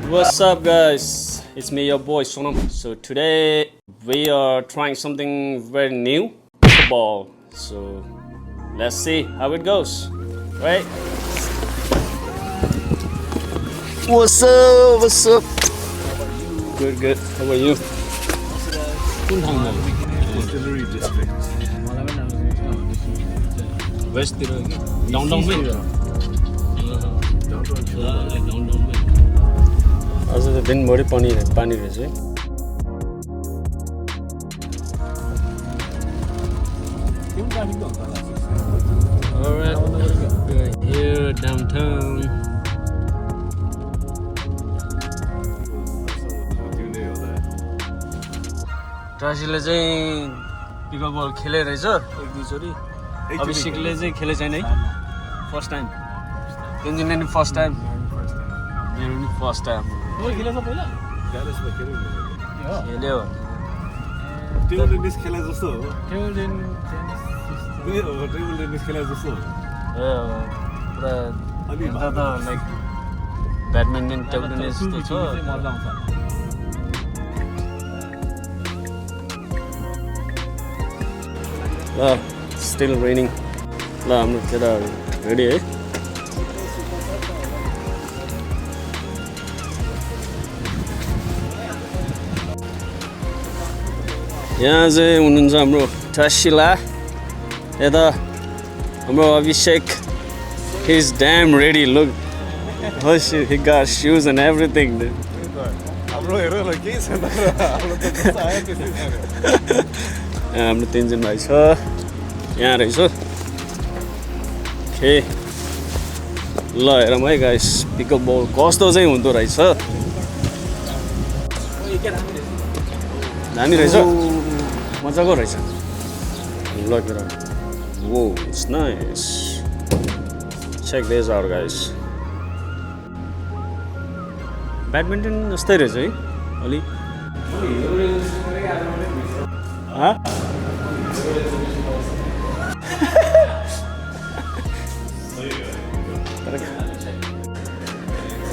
What's up, guys? It's me, your boy Sonam. So today we are trying something very new, Pickleball. So let's see how it goes, right? What's up? What's up? Good, good. How are you? Distillery district. West downtown way. Downtown way. आज त दिनभरि पानी रहेछ है Alright, we're here downtown. टासीले चाहिँ पिकलबल खेले रहेछ एक दुईचोटि अभिषेकले चाहिँ खेले छैन है फर्स्ट टाइम तेन्जिनले नि फर्स्ट टाइम मेरो नि फर्स्ट टाइम खेलेछ पहिला ग्यारेजमा खेल्यो टेबल टेनिस खेले जस्तो हो टेबल टेनिस खेले जस्तो हो पुरा अनि त लाइक ब्याडमिन्टन टेबल टेनिस जस्तो छ मजा आउँछ ल स्टिल रेनिङ ल हाम्रो केटाहरू रेडी है यहाँ चाहिँ हुनुहुन्छ हाम्रो टासिला यता हाम्रो अभिषेक he's damn ready look oh shit he got shoes and everything dude हाम्रो हेर ल के छ त हाम्रो त आयो त्यसै हाम्रो तीनजना भाइ छ यहाँ रहेछ ओके ल हेरौँ है गाइस पिकलबल कस्तो चाहिँ हुँदो रहेछ दामी रहेछ मजाको रहेछ ल केटा वो it's nice check this out guys badminton जस्तै रहेछ है अलि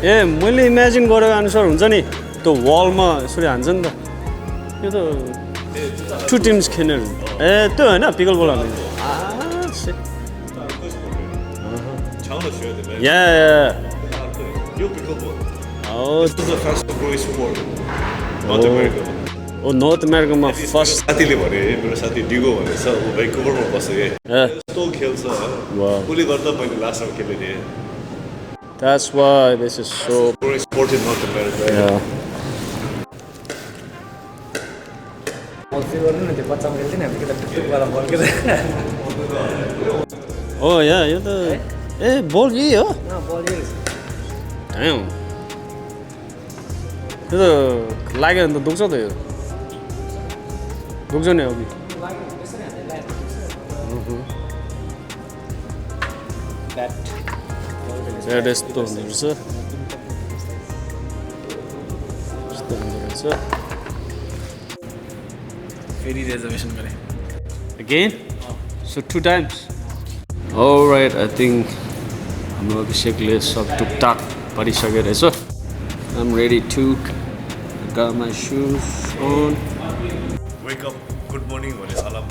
ए मैले इमेजिन गरेको अनुसार हुन्छ नि त्यो वलमा यसरी हान्छ नि त यो त टु टिम्स खेल्ने ए त्यो होइन पिकलबल हाल्ने Yeah. You pickleball. Oh, this is the first pro sport. North America. Oh, North America ma first. साथीले भने मेरो साथी डिगो भनेछ उ भ्यान्कुभरमा बस्छ के यस्तो खेल्छ उसले गर्दा मैले लास्ट टाइम खेलेँ थिएँ That's why this is so pro sport in North America. Yeah. Oh yeah, यो त ए बल यही हो damn यो त लाग्यो भने त दुख्छ त यो दुख्छ नि अघि यस्तो हुँदो रहेछ यस्तो हुँदो रहेछ फेरि रिजर्भेसन गरेँ Again? So 2 times? Alright, I think हाम्रो अभिषेकले सब टुकटाक पारिसकेको रहेछ I'm ready to got my shoes on Wake up, good morning भने अलार्म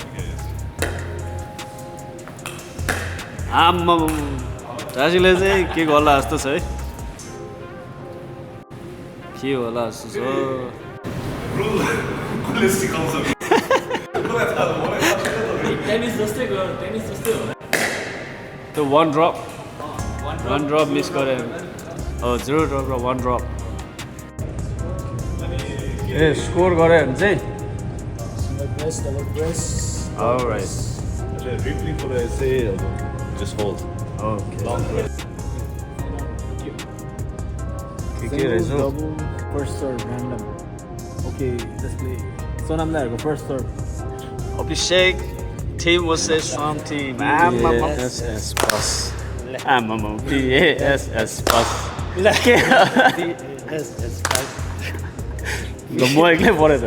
आम्मा दाजुले चाहिँ के गर्ला जस्तो छ है के होला जस्तो छ टेनिस जस्तै हो त्यो one drop मिस गरे हो 0 drop र 1 drop ए स्कोर गरे भने चाहिँ double press alright replay for I say just hold okay long press के रहेछ double first serve random okay let's play Sonam lerko first serve Abhishek team versus Swam team PSS Plus PSS Plus PSS Plus ल म एक्लै पढेँ त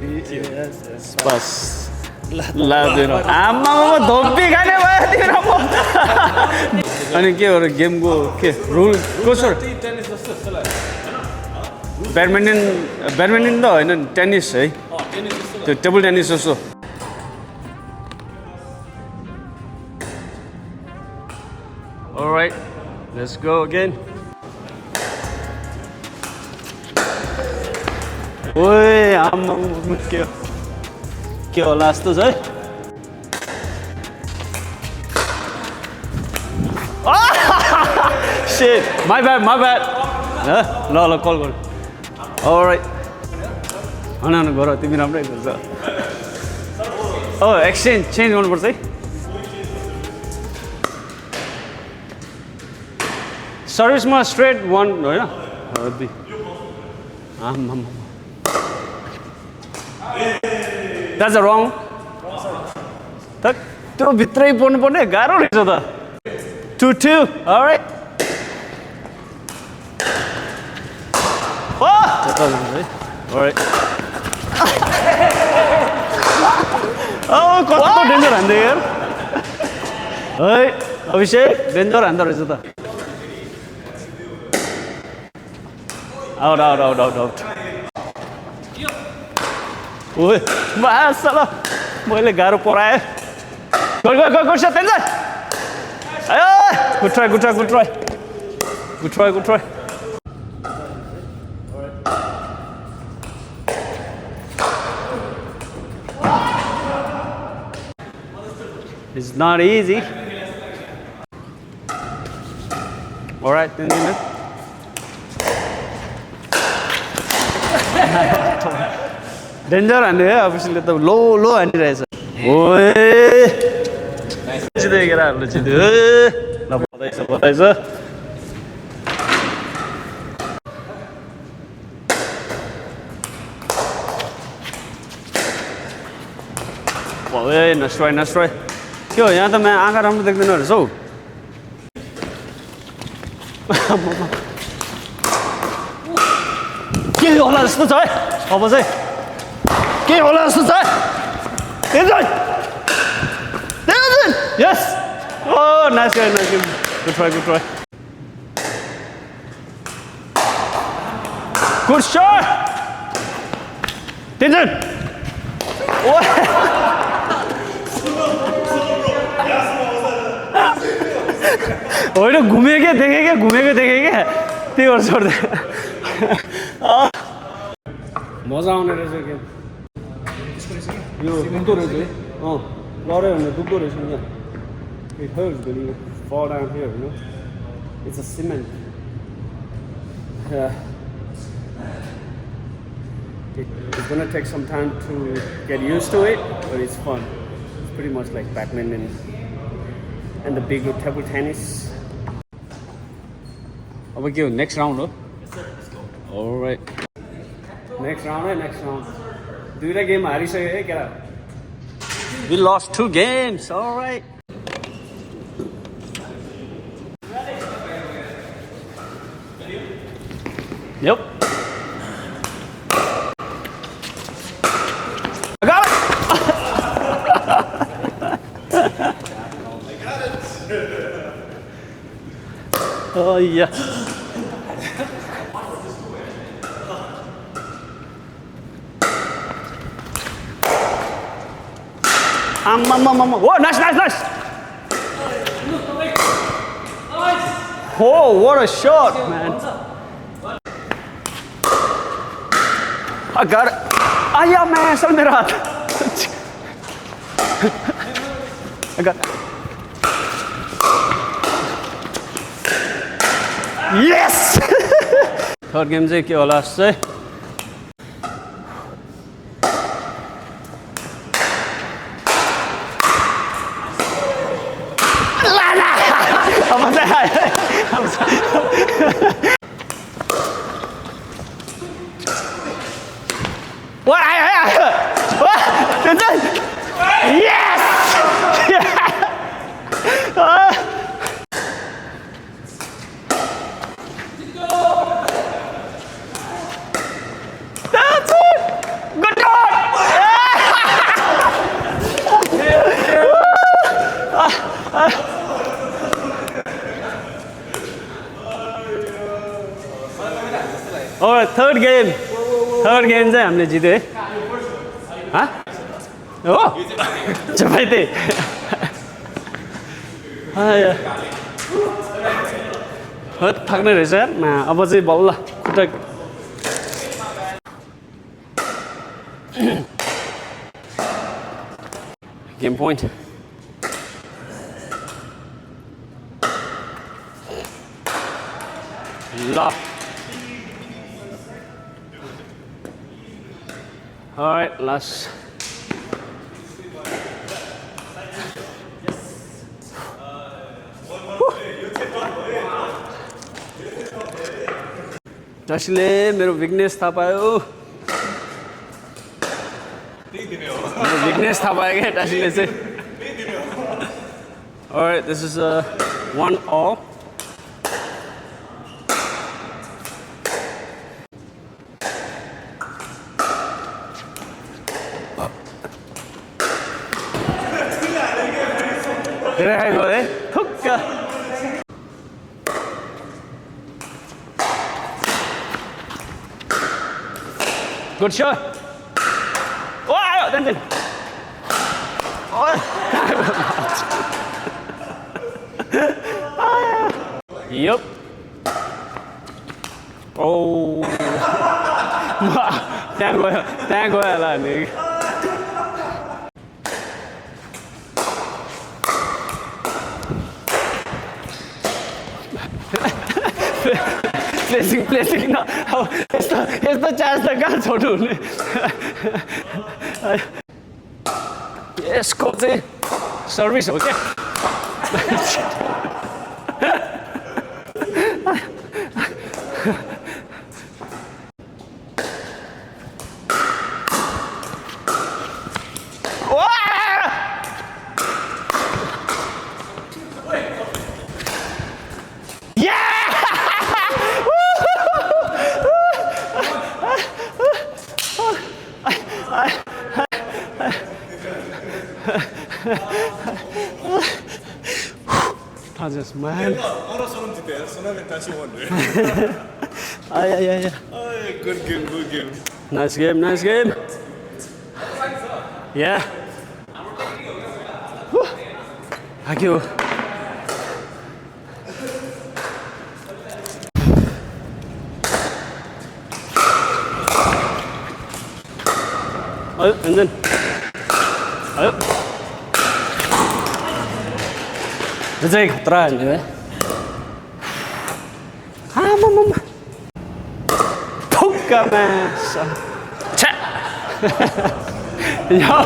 PSS Plus लादैन आमामा धोपी खाने भयो तिम्रो म अनि के हो र गेमको के रुल कसो टेनिस जस्तो जस्तो लाग्यो ब्याडमिन्टन त होइन टेनिस है त्यो टेबल टेनिस जस्तो Alright, let's go again. Oi, के होला जस्तो छ है Shit, my bad. ल कल गर Alright. होइन गर तिमी राम्रै गर्छ एक्सचेन्ज चेन्ज गर्नुपर्छ है सर्भिसमा स्ट्रेट 1 होइन That's wrong. त्यो भित्रै पर्नु पर्ने गाह्रो रहेछ त 2-2 alright alright कस्तो डेन्जर हान्दै यार है अभिषेक डेन्जर हान्दो रहेछ त out ओए मासला मैले गाह्रो पराएँ go shot डेन्जर आयो good try It's not easy. Alright, then Danger and obviously the low and racer. Oi! Today get out, let's do Nice try. Yo, यहाँ त मैं आँखा राम्रो देख्दैन रहेछ हौ के होला जस्तो छ है अब चाहिँ के होला जस्तो छ Yes! Oh, nice guy. Good try. Good shot! Tintin! होइन घुमेको देखेँ क्या त्यही गर्छ मजा आउने रहेछ गेम यो दुख्दो रहेछ है लड्यो भने दुख्दो रहेछ नि It hurts when you fall down here, you know. It's a cement. It's gonna take some time to get used to it, but it's fun. It's pretty much like badminton and the bigger table tennis. Okay, next round, huh? Yes, sir. Let's go. All right. Next round. Do the game, Harisha. We lost 2 games. All right. Yep. I got it. Oh yeah. Whoa, nice. Oh, what a shot, man. I got it. Yeah, man, sal mera haath. I got it. Yes! Third game चाहिँ के होला चाहिँ What? What? Yes! That's it! Good job! Alright, third game. Third game चाहिँ हामीले जित्यो है. Huh? Oh! चपाइते. Hot थाक्ने रहेछ यार. अब चाहिँ बल्ल खुट्टा game point. La. All right, last. जसले मेरो weakness थाहा पायो. मेरो weakness थाहा पायो क्या जसले चाहिँ. All right, this is a 1-all. Good shot. Wow, then. Yup. Oh. Thank you. Placing no. यस्तो चार्ज त कहाँ छोड्नु हुने. यसको चाहिँ सर्भिस हो क्या. Just man. Yeah. Good game. Nice game. Yeah. Thank you. And then. This is a try, right? Mama. Poker mess. Chat. Yo.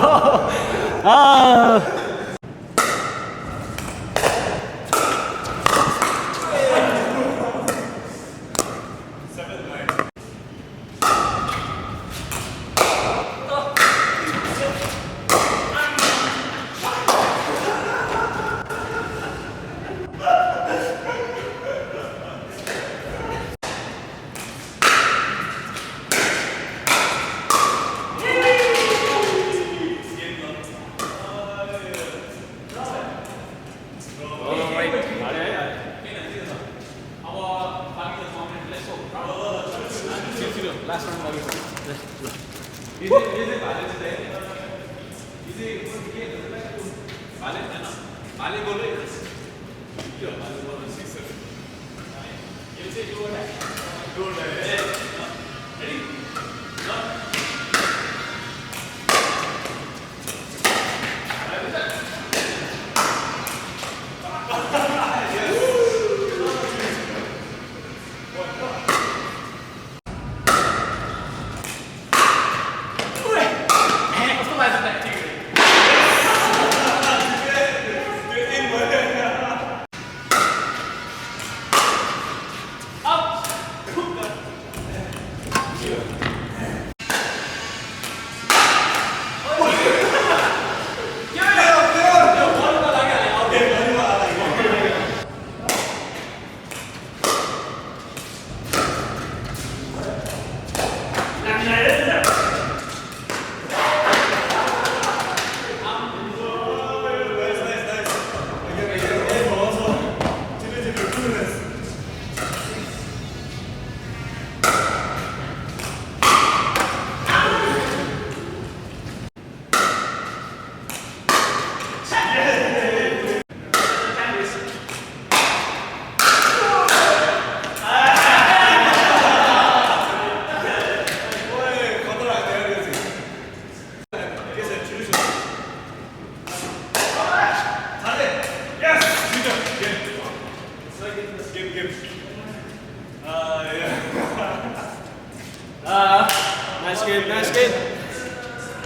game, nice game.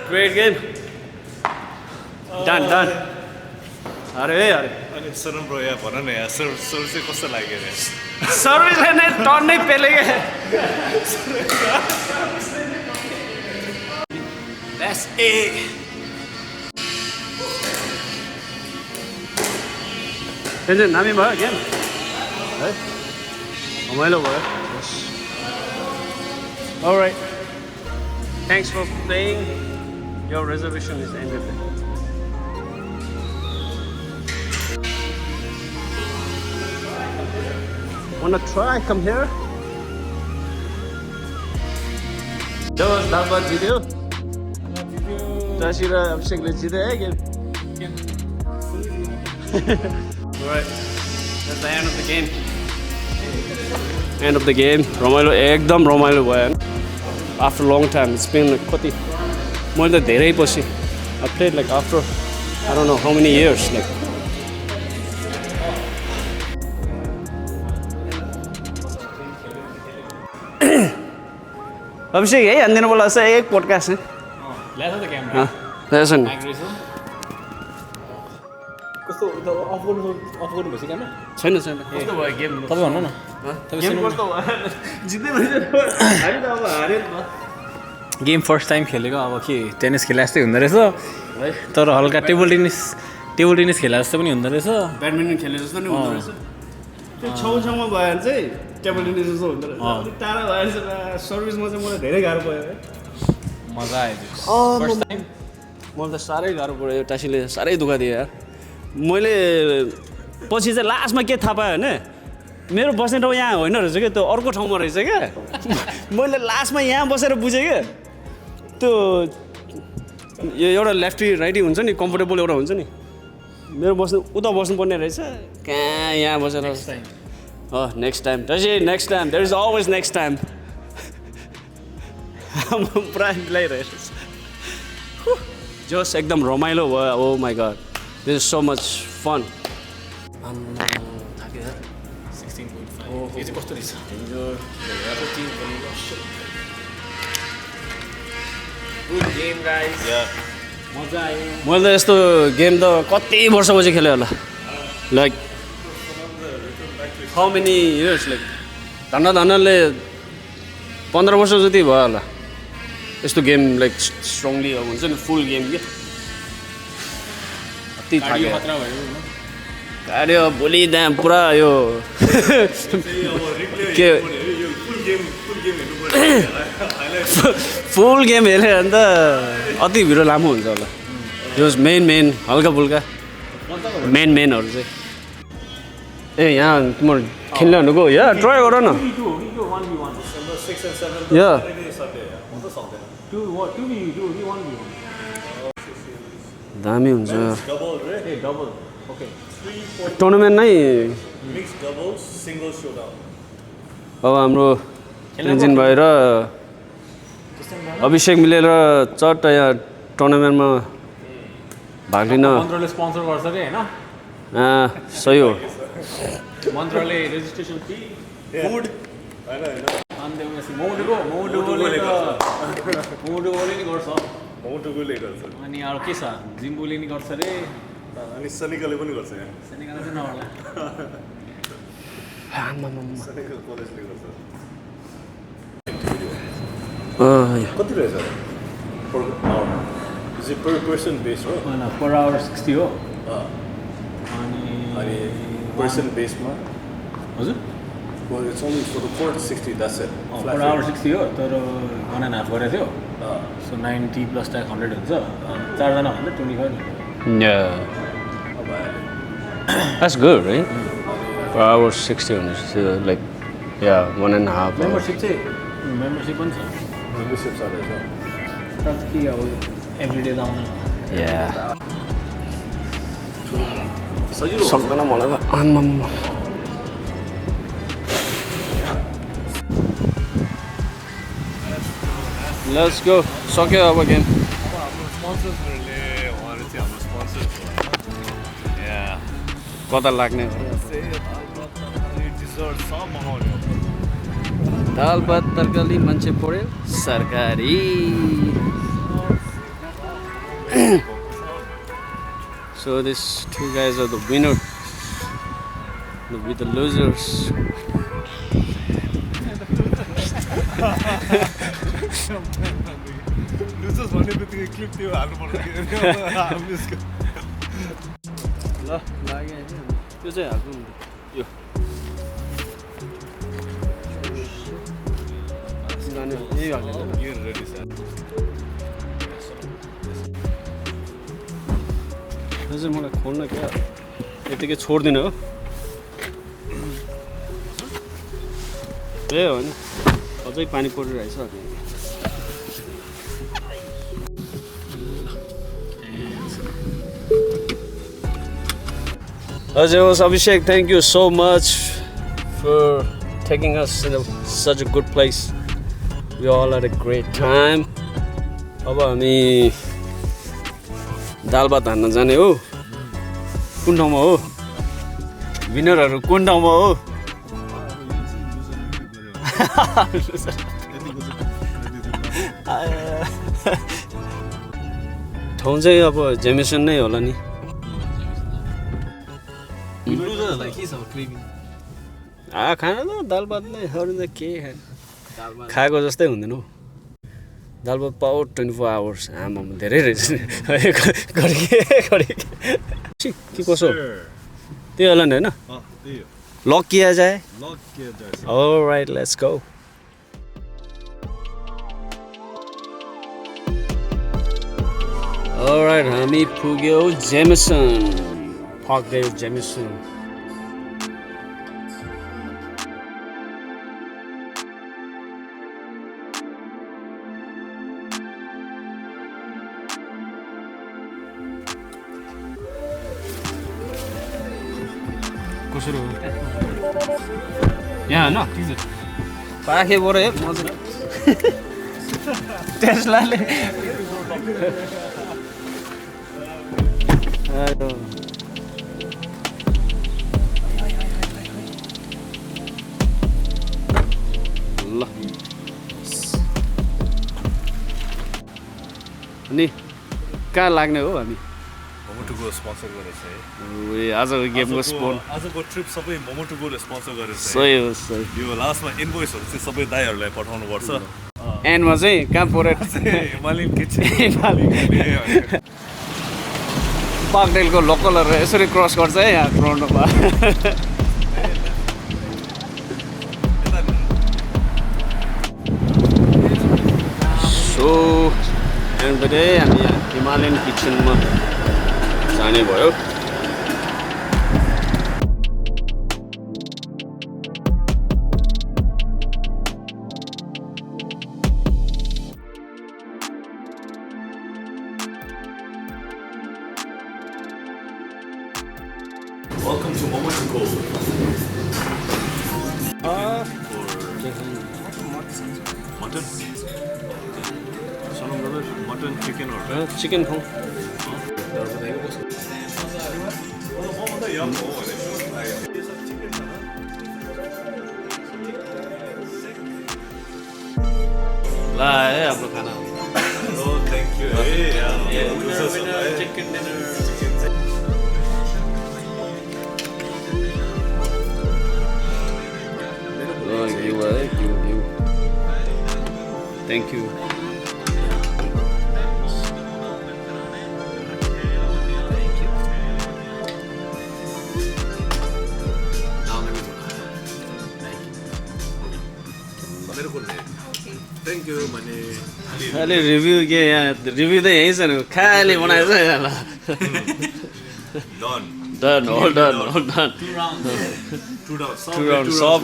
Great game. Done. Are. अनि सरम ब्रो यहाँ भन न यार service चाहिँ कस्तो लाग्यो रे सर्भिसले नै टन्नै पेले के That's it. Tension नामी भयो गेम है रमाइलो भयो Alright. Thanks for playing. Your reservation is ended. Wanna try? Come here. Just dapat जित्यो Tashi र अभिषेकले जिते है game Alright. That's the end of the game. End of the game. रमाइलो एकदम रमाइलो भयो After a long time. It's been कति मैले त धेरै पछि I played like after I don't know how many years like अभिषेक है हान्दिनु बोला छ एक पोडकास्ट है ल्याछ त क्यामेरा ल्याछ नि कस्तो अफ गर्नु भएछ क्यामेरा छैन कस्तो भयो गेम तपाईँ भन्नु न गेम कस्तो भयो जित्दै भइसक्यो हामी त अब हार्यो नि त गेम फर्स्ट टाइम खेलेको अब के टेनिस खेले जस्तै हुँदो रहेछ तर हल्का टेबल टेनिस खेले जस्तो पनि हुँदो रहेछ ब्याडमिन्टन खेले जस्तो नि हुँदो रहेछ त्यो छेउछाउमा भयो भने चाहिँ टेबल टेनिस जस्तो हुँदो रहेछ अलिक टाढा भएर सर्भिसमा चाहिँ मलाई धेरै गाह्रो भयो है मजा आयो फर्स्ट टाइम मलाई त साह्रै गाह्रो पऱ्यो टासीले साह्रै दुःख दियो यार मैले पछि चाहिँ लास्टमा के थाहा पाएँ भने मेरो बस्ने ठाउँ यहाँ होइन रहेछ क्या त्यो अर्को ठाउँमा रहेछ क्या मैले लास्टमा यहाँ बसेर बुझेँ क्या त्यो यो एउटा लेफ्टी राइटी हुन्छ नि कम्फोर्टेबल एउटा हुन्छ नि मेरो बस्नु उता बस्नुपर्ने रहेछ कहाँ यहाँ बसेर next time next time there is always next time पुरा मिलाइरहेको जस्ट एकदम रमाइलो भयो oh my God this is so much fun कस्तो रहेछ मजा आयो मैले त यस्तो गेम त कति वर्षपछि खेलेँ होला like how many years like धन्नले 15 वर्ष जति भयो होला यस्तो गेम लाइक स्ट्रङली अब हुन्छ नि फुल गेम के कति थाक्यो कार्य भोलि त्यहाँ पुरा यो के फुल गेम हेऱ्यो भने त अति भिडियो लामो हुन्छ होला यो मेन हल्का फुल्का मेनहरू चाहिँ ए यहाँ तिम्रो खेल्ने भनेको यहाँ ट्राई गर न यहाँ दामी हुन्छ टुर्नामेन्ट नै अब हाम्रो इन्जिन भएर अभिषेक मिलेर चट्ट यहाँ टुर्नामेन्टमा भाग लिन मन्त्रले स्पोन्सर गर्छ रे हैन सही हो मन्त्रले रेजिस्ट्रेसन फी फुड हैन अनि मोटोले नि गर्छ अनि अरु के छ जिम्बुले नि गर्छ रे अनि सनिकाले पनि गर्छ यहाँ सनिकाले चाहिँ नहोला सनिका कलेजले गर्छ कति रहेछ per hour is it per person based हो हैन per hour 60 हो अनि person based मा हजुर well it's only for the court 60 that's it per hour 60 हो तर 1.5 गरेको थियो so 90 plus tax 100 हुन्छ चार जना भन्दा 25 yeah that's good right per hour 60 like yeah 1.5 membership चाहिँ membership पनि छ membership छ रहेछ तर के अब एभ्री डे जाउन yeah सजिलो सक्दैन मलाई त आम्म Let's go. सक्यो अब गेम हाम्रो स्पोन्सर्सहरुले उहाँहरु चाहिँ हाम्रो स्पोन्सर्स हो या कता लाग्ने डिजर्ट सब मगाउने दाल भात तरकारी मान्छे पऱ्यो सरकारी So these two guys are the winner with the losers losers भन्ने बित्तिकै क्लिप त्यो हाल्नु पर्छ ल लाग्यो त्यो चाहिँ हाल्नु यो यही हाल्नु रेडी सर हजुर मलाई खोल्न क्या यतिकै छोड्दिनँ हो त्यही हो नि अझै पानी परिरहेछ हजुर Abhishek, thank you so much for taking us in such a good place. We all had a great time. अब हामी दाल भात हान्न जाने हो कुन ठाउँमा हो विनरहरू कुन ठाउँमा हो ठाउँ चाहिँ अब जेमिसन नै होला नि खाना त दाल भात नै अरू त के खाएको जस्तै हुँदैन हौ दाल भात पाओ 24 आवर्स आमा धेरै रहेछ के कसो त्यही होला नि होइन लक किया जाए अलराइट लेट्स गो अलराइट हामी पुग्यौ जेमिसन Parkdale Jameson कसरी हो यहाँ न पाखेबाट हे मजा टेस्लाले ल अनि कहाँ लाग्ने हो हामी मोमोटुको स्पोन्सर गरेछ है आजको गेमको स्पोन आजको ट्रिप सबै मोमोटुकोले स्पोन्सर गरेछ सही हो सही यो लास्टमा इन्भोइसहरू चाहिँ सबै दाइहरूलाई पठाउनु पर्छ एन्डमा चाहिँ कहाँ पऱ्यो हिमालयन किचन पार्कडेलको लोकलहरू यसरी क्रस गर्छ है यहाँ ग्राउन्डमा सो एन्ड हामी यहाँ हिमालयन किचनमा जाने भयो Welcome to Momotuko. Mutton? Son brother, mutton, chicken or chicken phone ला है हाम्रो खाना Oh, thank you. chicken dinner you. Thank you. Thank you, money. खाली रिभ्यू के यहाँ रिभ्यू त यहीँ छ नि खाली बनाएछ यहाँ Done. all done 2 rounds. Two rounds, सब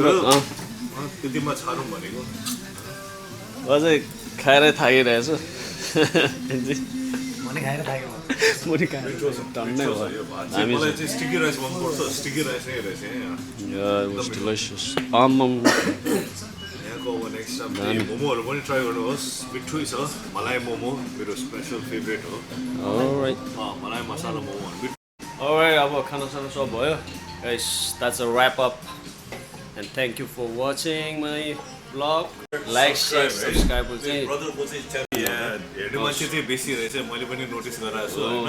त्यतिमा छाडौँ भनेको अझै खाएरै थाकिरहेछु मुनि खाएर टन्नै भयो हामी मलाई चाहिँ स्टिकी राइस मन पर्छ स्टिकी राइस नै रहेछ Yeah, it was delicious. यहाँको अब नेक्स्ट टाइम मोमोहरू पनि ट्राई गर्नुहोस् मिठो छ मलाई मोमो मेरो स्पेसल फेभरेट हो Alright. मलाई मसाला मोमोहरू Alright, अब खाना साना सब भयो. Guys, that's a wrap up. And thank you for watching my blog like share subscribe चाहिँ ब्रदरको चाहिँ हेर्ने मान्छे चाहिँ बेसी रहेछ मैले पनि नोटिस गरेर छु होइन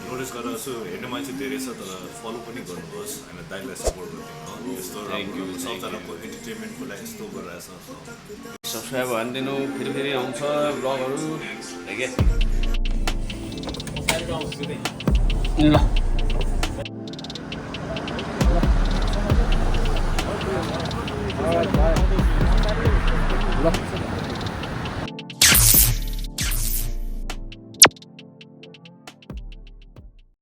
नोटिस गरेर छु हेर्ने मान्छे धेरै छ तर फलो पनि गर्नुहोस् होइन दाइलाई सपोर्ट गरिदिनु यस्तो राम्रो सबजनाको इन्टरटेनमेन्टको लागि यस्तो गरिरहेछ सब्सक्राइब हानिदिनु फेरि आउँछ ब्लगहरू ल